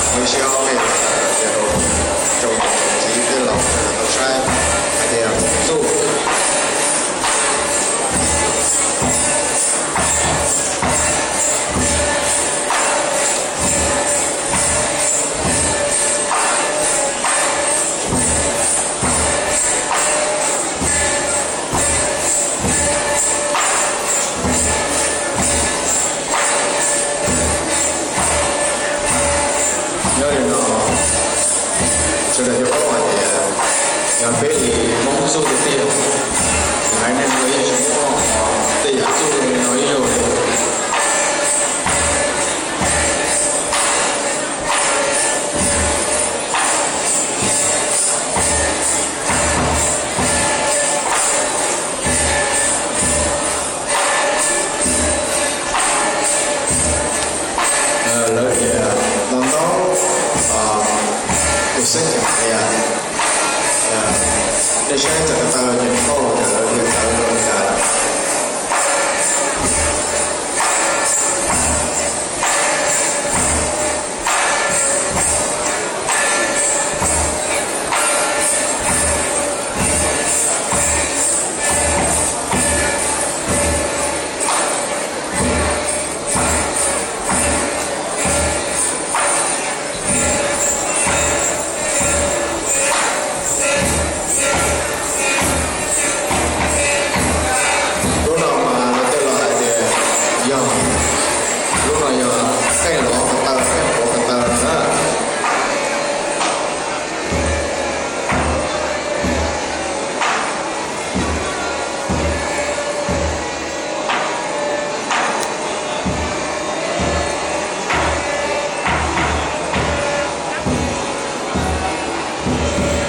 Ua ib siab ob peb tias rau tsoom txiv tej laus sawv daws tau saib hais tias txuj. Nyob li no, sawv daws yuav paub hais tias yog peb li Hmoob txuj tiag, hais nej ua ib tsoom poj tej yam txuj li no ib zaug li. Lawv tias no ntaub, tus xeeb ceem tias, nej saib txawm ko taw ces paub tias lawv tias txawv rau li cas. Lub no mas lawv tej laus hais tias yog, lub no yog qeej lov ko taw, qeej quav ko taw na.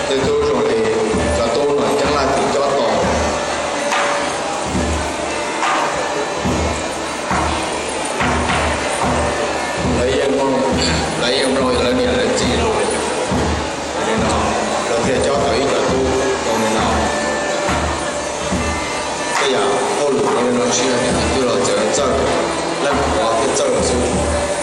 Tej tub zoo li cov tub no Nyab Laj twb cob tau. Lawv yeej mloog, lawv yeej mloog lawv niam lawv txiv lus li no, lawv thiaj cob tau ib co tub zoo li no. Tej yam hauj lwm zoo li no tsis yog niam twg los txawj, leej twg thiaj txawj xwb.